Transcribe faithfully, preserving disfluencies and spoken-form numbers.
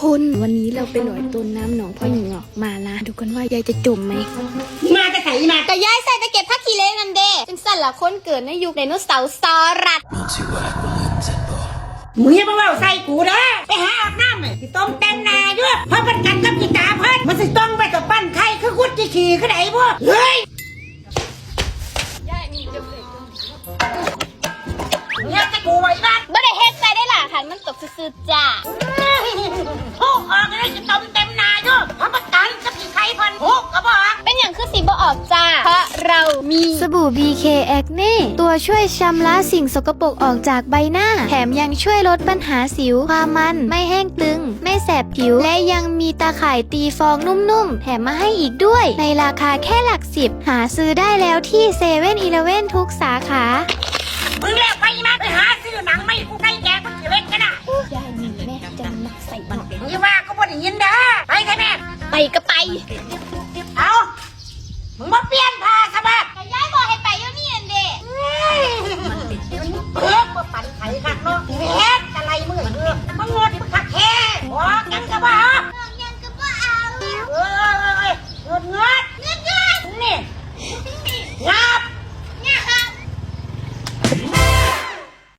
คนวันนี้เราไปลอยต้นน้ำหนองพ่อหญิงออกมานะ ดูกันว่ายายจะจมไหม มาจะใส่มา ก็ยายใส่ตะเก็บผักขี้เหล็กนั่นเด้ จังซั่นล่ะคนเกิดในยุคไดโนเสาร์ซอรัส Multi-whack will end that ball. มึงอย่ามาเว้าใส่กูเด้อ ไปหาอาบน้ำน่ะสิต้มเต็มหนาอยู่เพราะมันกันกับกีตาเพิ่นมันสิต้องไปกับปั้นไข่คือกุดจีขี่คือไหนบ่เฮ้ย ยายนี่จมเลย เนี่ยจะกูไว้บ้าน บ่ได้เฮ็ดใส่ได้ล่ะคันมันตกซื่อๆจ้า พวกออกเลยสิต้มเต็มหนาอยู่เพราะมันกันกับกีไข่เพิ่นพวกก็บอก เป็นอย่างคือสีบ่ออกจ้า เพราะเรามี สบู่ บีเค Acne ตัวช่วยชำระสิ่งสกปรกออกจากใบหน้า แถมยังช่วยลดปัญหาสิว ความมัน ไม่แห้งตึง ไม่แสบผิว และยังมีตาข่ายตีฟองนุ่มๆ แถมมาให้อีกด้วย ในราคาแค่หลักสิบ หาซื้อได้แล้วที่เซเว่นอีเลฟเว่นทุกสาขา มึงแล้วไปมาไปหาซื้อหนังไม่กูใกล้แกกูจะเล่นกันน่ะ ยายนี่แม่จะมักใส่หมวก นี่ว่าก็บ่ได้ยินเด้อไปใช่ไหม ไปก็ไป เอามึงมาเปลี่ยนผ้า